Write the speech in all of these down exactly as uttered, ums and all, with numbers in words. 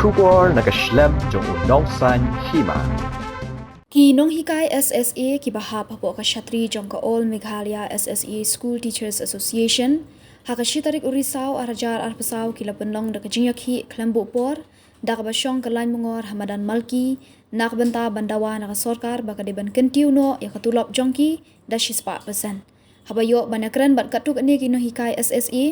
Khubor na ka shlem jong u nongsan hima. Ki nonghikai S S A kiba hap hapoh ka shatri jong ka All Meghalaya S S A School Teachers Association ha ka shi tarik u Risaw ar hajar arphew saw ki la pynlong da ka jingïakhih khlem buh por da kaba shong ka lain mongor ha madan Malki na ka bynta ban dawa na ka sorkar ba ka dei ban kyntiew noh ïa ka tulop jong ki da shispah percent. Haba ïoh ban ïakren bad katto katne ki nonghikai S S A,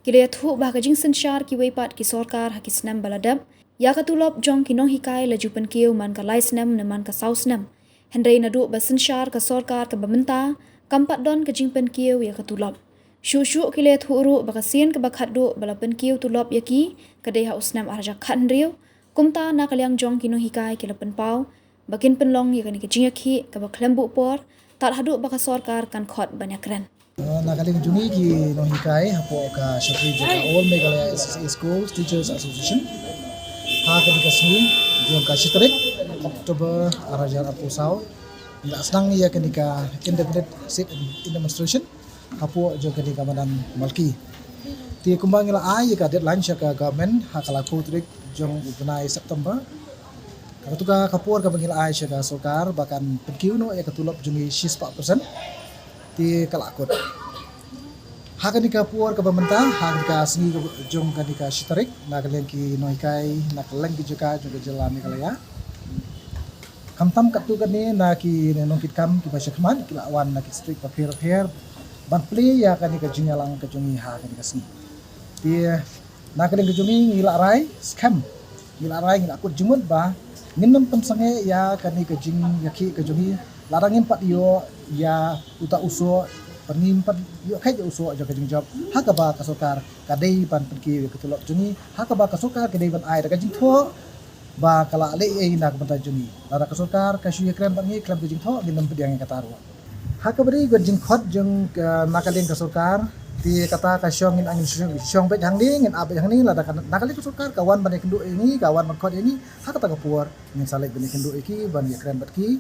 ki la ïathuh ba ha ka jingsynshar kiwei pat ki sorkar ha ki snem ba la dep, ïa ka tulop jong ki nonghikai la ju pynkiew man ka lai snem ne man ka saw snem. Hynrei naduh ba synshar ka sorkar kaba mynta, kam pat don ka jingpynkiew ïa ka tulop. Shuh shuh ki la ïathuh ruh ba ka sien kaba khatduh ba la pynkiew tulop ïa ki ka dei ha u snem ar hajar khathynriew. Kumta na ka liang jong ki nonghikai ki la pynpaw ba kin pynlong ïa kane ka jingïakhih kaba khlem buh por tad haduh ba ka sorkar kan khot ban ïakren. Uh, na ka liang jong ngi ki nonghikai hapoh ka shatri jong ka All Meghalaya S S A Schools Teachers Association, ha kane ka sngi jong ka shi tarik October ar hajar arphew saw, ngi la sdang ïa kane ka indefinite sit-in demonstration hapoh jong kane ka madan Malki. Te kumba ngi la ai ïa ka deadline sha ka government ha ka laiphew tarik jong u bnai September, katu ka por kaba ngi la ai sha ka sorkar ba kan pynkiew noh ïa ka tulop jong ngi shispah percent. Te ka la kut. Ha kane ka por kaba mynta, ha kane ka sngi jong kane ka shi tarik, na ka liang ki nonghikai, na ka liang ki jaka jong ka jylla Meghalaya, khamtam katto katne na ki nongkitkam kiba sha khmat ki la wan na ki state bapher bapher ban plie ïa kane ka jingïalang ka jong ngi ha kane ka sngi. Te na ka liang ka jong ngi, ngi la rai skhem, ngi la rai, ngi la kut jingmut ba ngin nym pynsangeh ïa kane ka jingïakhih ka jong ngi. Lada ngim pat ïoh ïa uta u soh, pat ngim pat ïoh kheit ïa u soh jong ka jingjop, ha kaba ka sorkar ka dei ban pynkiew ïa ka tulop jong ngi, ha kaba ka sorkar ka dei ban ai da ka jingthoh ba ka la leh ei na ka bynta jong ngi. Lada ka sorkar ka shu ïakren bad ngi khlem ka jingthoh, ngin nym pdiang ïa kata ruh. Ha kaba dei ka jingkhot jong ka, na ka liang ka sorkar, te kata ka shong ngin, ngin shong, shong beit hangne, ngin ap beit hangne, lada ka, na ka liang ka sorkar ka wan ban ïakynduh ïa ngi, ka wan ban khot ïa ngi, ha kata ka por ngin sa leit ban ïakynduh ïa ki, ban ïakren bad ki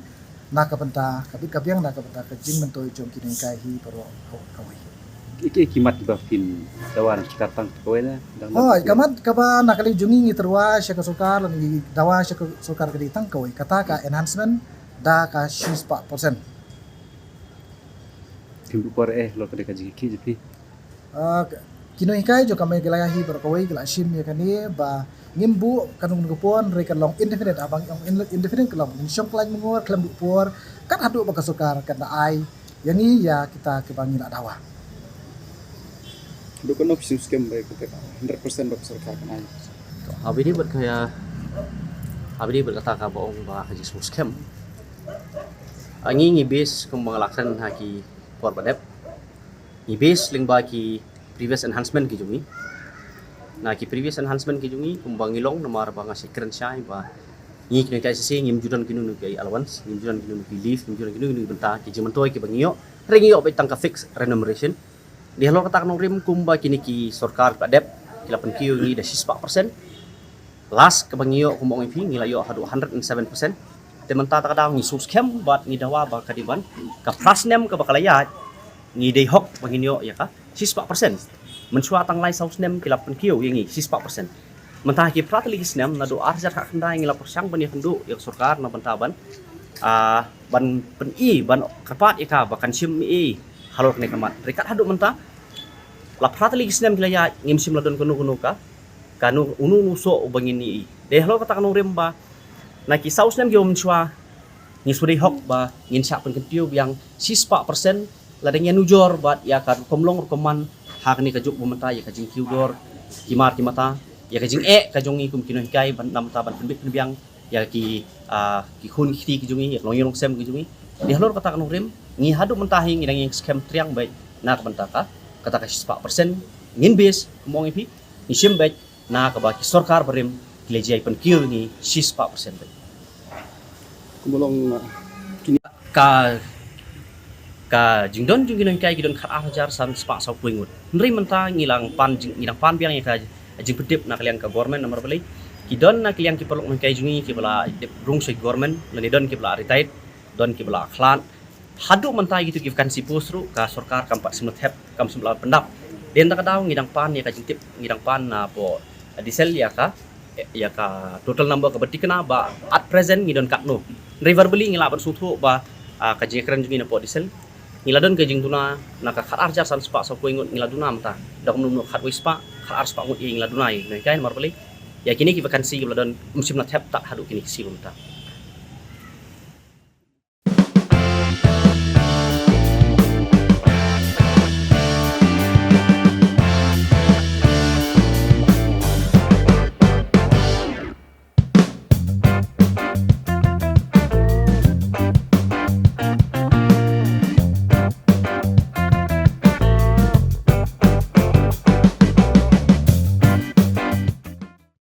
na ka bynta ka bit ka biang, na ka bynta ka jingmyntoi jong ki nonghikai hi baroh kawei. Ki, ki, ki mat kiba phin dawa na ka sorkar tang kawei na, dang. Hooid, ka mat kaba na ka liang jong ngi, ngi tyrwa sha ka sorkar, lane ngi dawa sha ka sorkar ka dei tang kawei, kata ka enhancement da ka shispah percent. Phim buh por eh halor kane ka jingïakhih jong phi? Ah, ki nonghikai jong ka Meghalaya hi baroh kawei ki la shim ïa kane ba ngim buh kano kano ka por, hynrei kan long indefinite, haba ngi ong indefinite ka long ngin shong ka lain mongor khlem buh por kat haduh ba ka sorkar kan da ai ïa ngi ïa kita kiba ngi la dawa. Haduh katno phi sngewskem ba ka hundred percent ba ka sorkar kan ai? To, haba ïadei bad ka, haba ïadei bad kata kaba ong ba ka jingsngewskem, ah, ngi, ngi base kumba nga la kren ha ki por ba dep. Ngi base lyngba ki previous enhancement ki jong ngi. Na ki previous enhancement ki jong ngi, kumba ngi long, namar ba nga shu kren shai ba ngi ki nonghikai S S A ngim ju don kino kino ki allowance, ngim ju don kino kino ki leave, ngim ju don kino kino ki bynta ki jingmyntoi kiba ngi ïoh. Hynrei ngi ïoh beit tang ka fixed remuneration. Dei halor kata ka nongrim, kumba kine ki sorkar ba dep ki la pynkiew ïa ngi da shispah percent. Last kaba ngi ïoh, kumba ong ïa phi, ngi la ïoh haduh hundred and seven percent. Te mynta kata ka daw ngi sngewskem bad ngi dawa ba ka dei ban, ka phra snem kaba ka la ïaid, ngi dei hok ba ngin ïoh ïa ka shispah percent. Mynshuwa tang lai saw snem ki la pynkiew ïa ngi shispah percent. Mynta ha ki phra tylli ki snem, naduh ar hajar khatkhyndai ngi la pyrshang ban ïakynduh ïa ka sorkar na bynta ban, ah, ban pyni, ban kyrpad ïa ka ba kan shim ei ei halor kane ka mat. Hynrei kat haduh mynta, la phra tylli ki snem ki la ïaid, ngim shym la don kano kano ka, kano, uno uno u soh uba ngin ïohi. Dei halor kata ka nongrim ba na ki saw snem kiba mynshuwa ngi shu dei hok ba ngin shah pynkyntiew biang shispah percent, lada ngi ïanujor bad ïa ka rukom long rukom man ha kane ka juk ba mynta, ïa ka jingkiew dor ki mar ki mata, ïa ka jingeh ka jong ngi kum ki nonghikai ban, na bynta ban pynbit pynbiang ïa ki, ah, ki khun ki kti ki jong ngi, ïa ka longïing longsem ki jong ngi. Dei halor kata ka nongrim, ngi haduh mynta hi ngi dang ïeng skhem triang beit na ka bynta ka, kata ka shispah percent. Ngin base, kumba ong ïa phi, ngi shim beit na kaba ki sorkar barim ki la jia pynkyndit ngi shispah percent beit. Kumba long, uh, kine ka, ka jingdon jong ki nonghikai ki don khat ar hajar san spah sawphew ngut. Hynrei mynta ngi la pan jing, ngi dang pan biang ïa ka jingpyntip na ka liang ka government namar balei ki don na ka liang ki paralok nonghikai jong ngi kiba la dep rung sha government, lane don kiba la retired, don kiba la khlad. Haduh mynta ïa kitu ki vacancy post ruh ka sorkar kam pat shym la thep, kam shym la pyndap. Dei na kata ka daw ngi dang pan ïa ka jingtip, ngi dang pan na poh diesel ïa ka, ïa ka total number kaba thikna ba at present ngi don katno. Hynrei verbally ngi lah ban sngewthuh ba, ah, ka jingkren jong ngi na pdeng diesel ngi la don ka jingduna na ka khat ar hajar san spah saw phew ngut ngi la duna mynta. Da kumno kumno khatwei spah, khat ar spah ngut ïa ngi la duna ïa ngi. Ka number ba leh ïa kine ki vacancy kiba la don, ym shym la thep tad haduh kine ki sngi mynta.